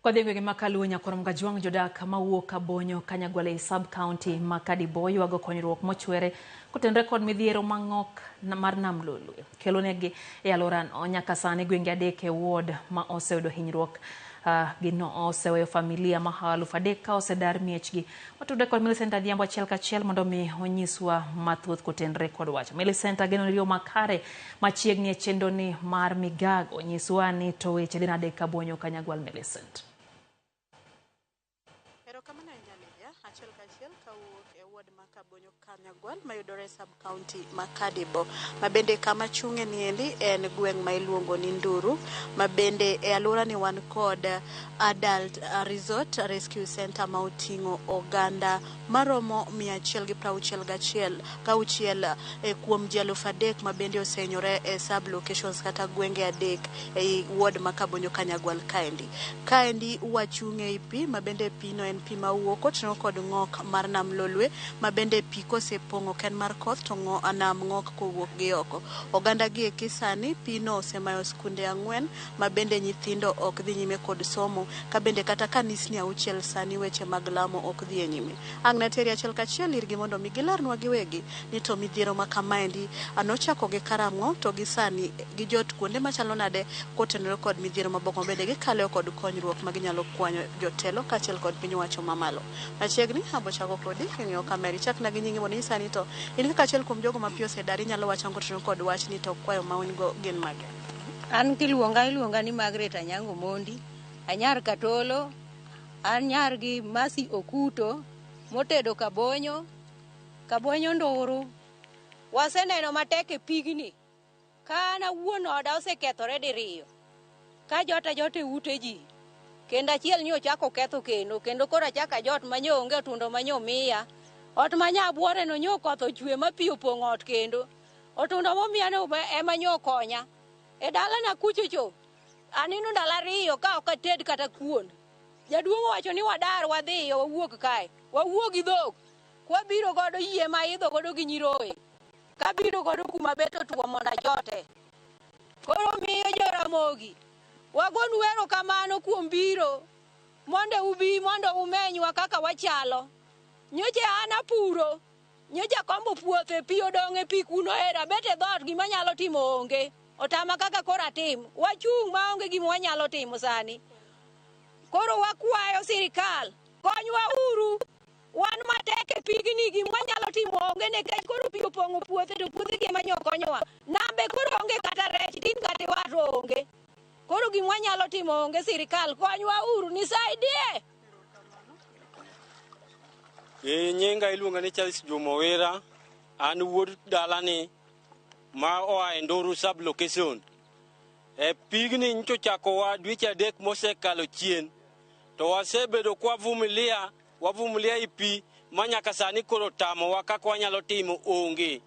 Kwadhi e gwenge ma Kaluo Nyakwar Mgajwang' jodak mawuok Kabonyo Kanyagwal ei sub county ma Kadibo ywago konyruok mochwere kotenore kod midhiero ma ng'ok mar Nam Lolwe kelonegi e alworano. Nyaka sani gwenge adek e ward ma oseyudo hinyruok gino oseweyo familia ma 3,000 ka osedar miechgi. Watudre kod Millicent Adhiambo achiel kachiel mondo mi onyiswa mathoth kotenore kod wach. Millicent, ageno ni riwo makare machiegni e chenro ni mar migago. Nyiswa ni to weche dhi nade Kabonyo Kanyagwal, Millicent. Erokamano ahinya Lydia. Achiel kachiel kawuok e ward ma Kabonyo Kanyagwal mayudore e sub county ma Kadibo, ma bende kama chung'e niendi en gweng' ma iluongo ni Nduru, ma bende e alwora ni wan kod Adult Resort Rescue Center ma oting'o oganda maromo 161 gauchiel e kuom ji 3,000 ma bende osehinyore e sub locations kata gwenge adek ei ward ma Kabonyo Kanyagwal kaendi. Kaendi wachung' ei pi ma bende pino en pi mawuok oting'o kod ng'ok mar Nam Lolwe ma bende pi kosepong'o ok en mar koth to nam ng'ok kowuok gi oko. Oganda gi eki sani pino osemayo skunde 4 ma bende nyithindo ok dhi nyime kod somo ka bende kata kanisni 6 sani weche mag lamo ok dhi e nyime. Ang' nateri achiel kachiel irgi mondo mi gilarnwa giwegi ni to midhiero ma kamaendi nochako gi karang'o to gi sani gijot kuonde machalo nade kotenore kod midhiero maboko bende gikale kod konyruok ma ginyalo kwanyo jotelo kaachiel kod piny owacho mamalo. Machiegni abo chako kodi king'iyo kamera ichakna gi nyingi mondo inyisa ni to in kaka achiel kuom jogo ma pi osedar inyalo wacho ang'o kotenore kod wachni to kwayo ma un go gin mage? An kiluonga iluonga ni Margaret Anyango Mondi, anyar Katolo, an nyar gi Masi Okuto motedo Kabonyo, Kabonyo Nduru. Waseneno matek e pigni. Ka an awuon oda osekethore diriyo. Ka jot ajot e ute ji. Kendo achiel nyo ochako ketho kendo, kendo koro achako ajot manyo onge otundo manyo miya. Ot manya abuore no nyo koth ochwe ma pi opong'o ot kendo. Otundo momiya no ema nyo okonya. E dalana kuchocho, anino ndalo 2 ka ok ated kata kuon. Jaduong' owacho ni wadar wadhiyo wawuog kae. Wawuog gi dhok. Kwabiro godo yie ma idho godo gi nyiroye. Kabiro godo kuma bet otuo mondo ajote. Koro miyo Joramogi, wagonu erokamano kuom biro mondo ubi mondo umenywa kaka wachalo. Nyocha an apuro, nyocha akombo puothe, pi odong' e pi kuno ero, abet e dhoot gima anyalo timo onge. Otama kaka koro atim. Wachung' maonge gima wanyalo timo sani. Koro wakwayo sirikal, konywa uru. Wan matek e pigni, gima wanyalo timo onge nikech koro pi opong'o puothe to puothe gi ema nyo konyowa. Nambe koro onge kata rech, tin kata iwato onge. Koro gima wanyalo timo onge, sirikal konywa uru, nisaidie. Nyinga iluonga ni Charles Juma Owira, an wuod dalani ma oa e Nduru sub location. E pigni nyocha ochakowa dweche 3 mosekalo chien, to wasebedo kwa wavumilia i pi ma nyaka sani koro tamowa kaka wanyalo timo onge.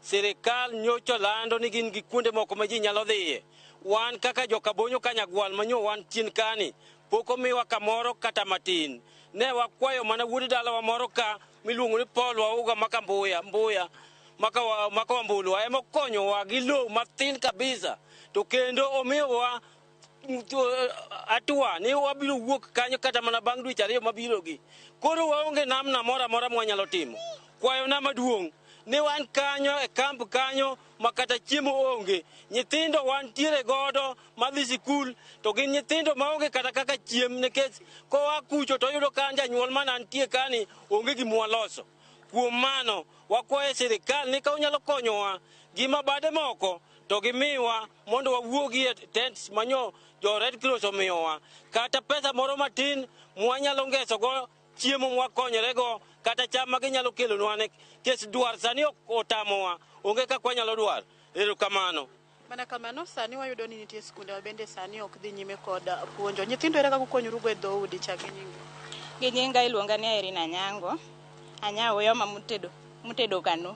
Sirikal nyocha lando ni gin gi kuonde moko ma ji nyalo dhiye. Wan kaka jo Kabonyo Kanyagwal manyo wan chien kani, pok omiwa kamoro kata matin. Ne wakwayo mana wuod dalawa moro ka miluongo ni Paul Wauga maka Mbuya, Mbuya maka maka Wambulwa ema okonyowa gi lowo mathin kabisa, to kendo omiyowa atua ni wabiro wuok kanyo kata mana bang' dweche 2 mabiro gi. Koro waonge namna moro amora mwanyalo timo. Kwayona maduong' ni wan kanyo e kamp kanyo ma kata chiemo onge. Nyithindo wantiere godo madhi sikul to gin nyithindo maonge kata kaka chiem nikech koa kucho to oyudo ka janyuol mana nitie kani onge gima waloso. Kuom mano wakwayo sirikal ni ka unyalo konyowa gi mabade moko to gimiwa mondo wawuogi e tents manyo jo Red Cross omiyowa, kata pesa moro matin mwanyalo ngeso go chiemo mwakonyorego kata cham ma ginyalo kelonwa nikech dwar sani otamowa, onge kaka wanyalo dwar. Erokamano. Mana kamano, sani wayudo ni nitie skunde ma bende sani ok dhi nyime kod puonjo. Nyithindo ere kaka ukonyorugo e dhoudi chak gi nyingi? Gi nyinga iluonga ni Irene Anyango, anya Uyoma mutedo kano.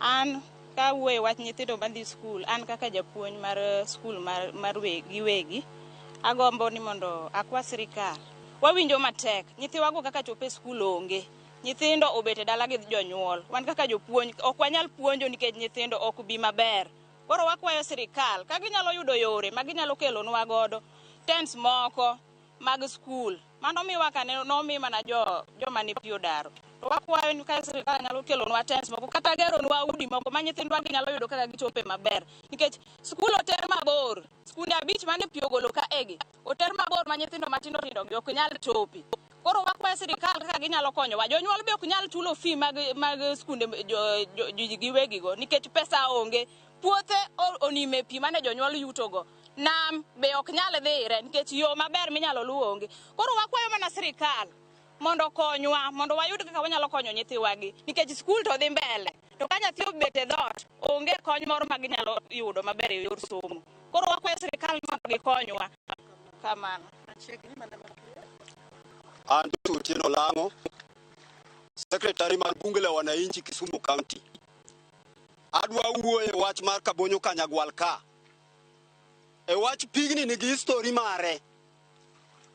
An ka awuoyo e wach nyithindo madhi skul, an kaka japuonj mar skul mar giwegi, agombo ni mondo akwa sirikal. Wawinjo matek, nyithiwago kaka chopo e skul onge. Nyithindo obet e dala gi jonyuol. Wan kaka jopuonj ok wanyal puonjo nikech nyithindo ok bi maber. Koro wakwayo sirikal ka ginyalo yudo yore ma ginyalo kelonwa godo tents moko Mag skul mano miwa ka nomi mana jo joma ne pi odaro. To wakwayo ni ka sirikal nyalo kelonwa tents moko kata geronwa udi moko ma nyithindwa gi nyalo yudo kaka gichope maber, nikech skul oter mabor. Skunde 5 mane pi ogolo ka egi oter mabor ma nyithindo matindo tindo gi ok nyal chopi. Koro wakwayo sirikal kaka ginyalo konyowa. Jonyuol be ok nyal chulo fee mag skunde ji giwegigo nikech pesa onge. Puothe onime pi mane jonyuol yutogo. Nam be ok nyal dhire nikech yo maber minyalo luw onge. Koro wakwayo mana sirikal mondo okonywa, mondo wayud kaka wanyalo konyo nyithiwagi, nikech skul to dhi mbele, to ka nyathi obet e dhoot onge kony moro ma ginyalo yudo maber e yor somo. Koro wakwayo sirikal mondo gikonywa kamano. An Otieno Lang'o, Secretary mar Bunge la Wananchi Kisumu County. Adwa wuoyo e wach mar Kabonyo Kanyagwal ka. E wach pigni nigi history mare.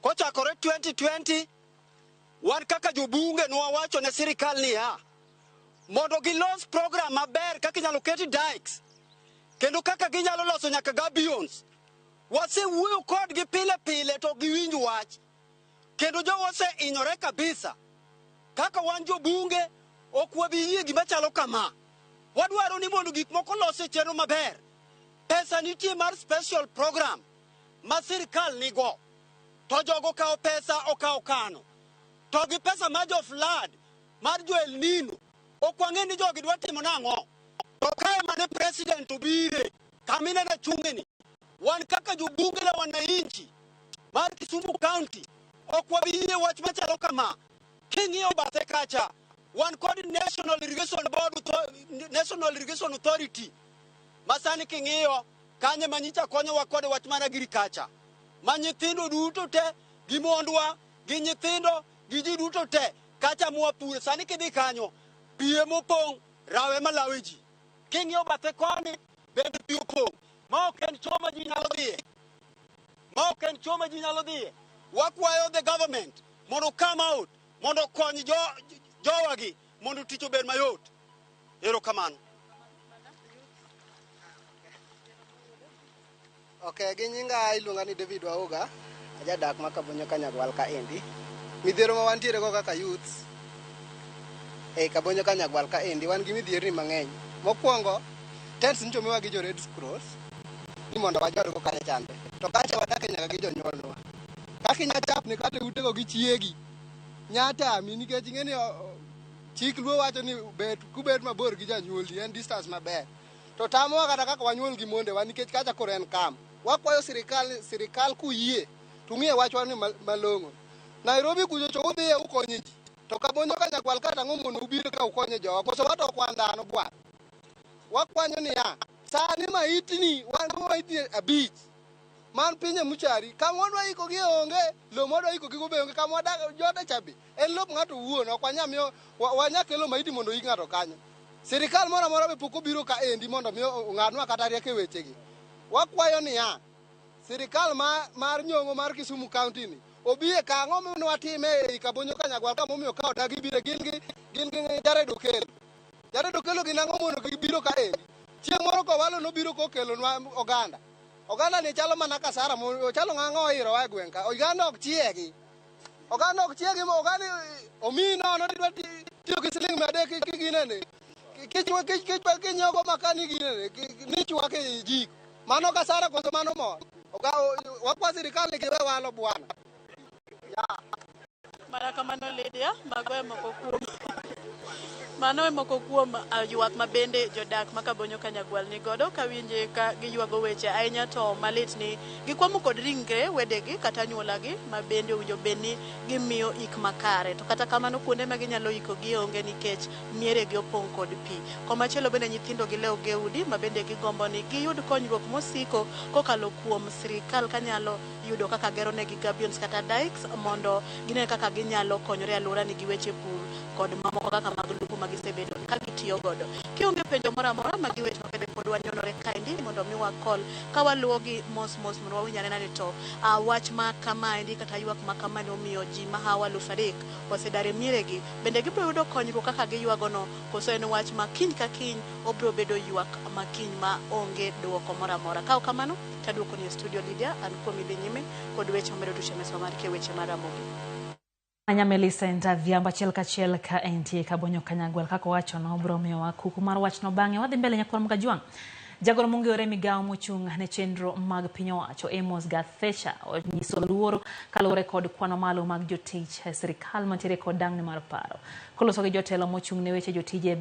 Kochakore 2020, wan kaka jobunge nwawacho ne sirikal niya, mondo gilos program maber kaka inyalo ket dikes, kendo kaka ginyalo loso nyaka gabions. Wasewuoyo kodgi pile pile to giwinj wach. Kendo jowa osehinyore kabisa. Kaka wan jobunge, ok wabi yie gima chalo kama. Wadwaro ni mondo gik moko los e chenro maber. Pesa nitie mar special program ma sirikal nigo. To jogo kawo pesa okawo kano. To gi pesa mar jo flood, mar jo El Nino, ok wang'e ni jogi dwa timo nang'o. To kae mane president obire, kaminene chung'e ni, wan kaka jobunge la wananchi mar Kisumu County, ok wabi yie wach machalo kama. King'iyo bathe kacha, wan kod National Irrigation Board, National Irrigation Authority, ma sani king'iyo kanye manyicha konyowa kod wach mar agriculture. Ma nyithindo duto te, gi mondwa, gi nyithindo, gi ji duto te, kacha mwapure. Sani kidhi kanyo, pi emopong', rawe malawe ji. King'iyo bathe koni, bende pi opong'. Ma ok en cho ma ji nyalo dhiye. Ma ok en cho ma ji nyalo dhiye. Wakwayo the government mondo come out, mondo okony jowagi, mondo tich obed mayot. Erokamano. Okay, gi nyinga iluonga ni David Waoga, ajadak ma Kabonyo Kanyagwal kaendi. Midhiero ma wantiere go kaka youths ei Kabonyo Kanyagwal kaendi, wan gi midhierni mang'eny. Mokwongo, tents nyocha omiwa gi jo Red Cross ni mondo wajorgo kacha chande. To kacha wadake nyaka gi jonyuolwa. Kaka inya chapni kata e utego gi chiegi, nya tami nikech ing'e ni chik luo wacho ni bet kubet mabor gi janyuolni en distance maber. To tamowa kata kaka wanyuol gi mondewa nikech kacha koro en kam. Wakwayo sirikal, sirikal kuyie to ung'iye wachwa ni malong'o. Nairobi kucho cho udhiye ukonye ji. To Kabonyo Kanyagwal kata ang'o mondo ubiro ka ukonye jowa. Koso wato ok wan dhano bwana. Wakwanyo niya, sani maitni, wan gi maitni 5. Man piny e muchari, kama wadwa iko gi onge, lo mwadwa iko gi go be onge, kama wadak joda cha be en lop ng'ato owuon, ok wanya miyo, wanya kelo maiti mondo oik ng'ato kanyo. Sirikal moro amora be pok obiro ka endi mondo mi ong'adnwa kata rieko e wechegi. Wakwayo niya, sirikal mar nyong'o mar Kisumu County ni obi e ka ang'o momiyo watime ei Kabonyo Kanyagwal ka momiyo ka odagi bire gin gi Jared Okello. Jared Okello gin ang'o mondo gibiro ka endi? Chieng' moro Kowalo nobiro kokelonwa oganda. Oganda ni chalo mana kasara, ochalo ng'ang'o oirowa e gweng' ka. Oganda ok chiegi. Oganda ok chiegi, oganda omiyi nono tidwa tiyo gi siling 300 kiginene. Kinyiewo go makani ginene, nichwake e jiko. Mano kasara koso mano mor? Wakwa sirikal ni giwe walo bwana. Mana kamano Lydia, mago e moko kuom mano e moko kuom ywak ma bende jodak ma Kabonyo Kanyagwal ni godo kawinje ka giywago weche ahinya to malit ni gikwamo kod ringre wedegi kata anyuolagi ma bende owinjo bed ni gimiyo ik makare to kata kamano kuonde ma ginyalo ikogi onge nikech mieregi opong' kod pi. Komachielo bende nyithindo gilewo gi e udi ma bende gigombo ni giyud konyruok mosiko kokalo kuom sirikal kanyalo yudo kaka gero negi gabions kata dikes mondo gine kaka ginyalo konyore e alworani gi weche pur kod mamoko kaka mag lupo ma gisebedo ka gitiyo godo. Kionge penjo moro amora magi weche ma bende pod wanyonore kaendi. Kaendi mondo mi wakol ka waluwogi mos mos mondo wawinj anena ni to wach ma kamaendi kata ywak ma kamaendi omiyo ji mahawo 3000 osedar e mieregi. Bende gibiro yudo konyruok kaka giywagono, koso en wach ma kiny ka kiny obiro bedo ywak ma kiny ma onge duoko moro amora? Ka ok kamano, taduoko ni e studio Lydia, an kuom idhi nyime kod weche mamedo tucho e mesa mar ke weche mar Ramogi. Anya Millicent Adhiambo achiel kachiel ka entie Kabonyo Kanyagwal kaka owacho no biro miyowa kuku mar wachno bang'e. Wadhi mbele nyakwar Mkajwang'. Jagoro mong'ere migawo mochung' ne chenro mag piny owacho Amos Gathecha onyiso luoro kaluwore kod kwan mamalo mag jotich e sirikal mantiere kod dang'ni mar paro. Koloso gi jotelo mochung' ne weche jotije.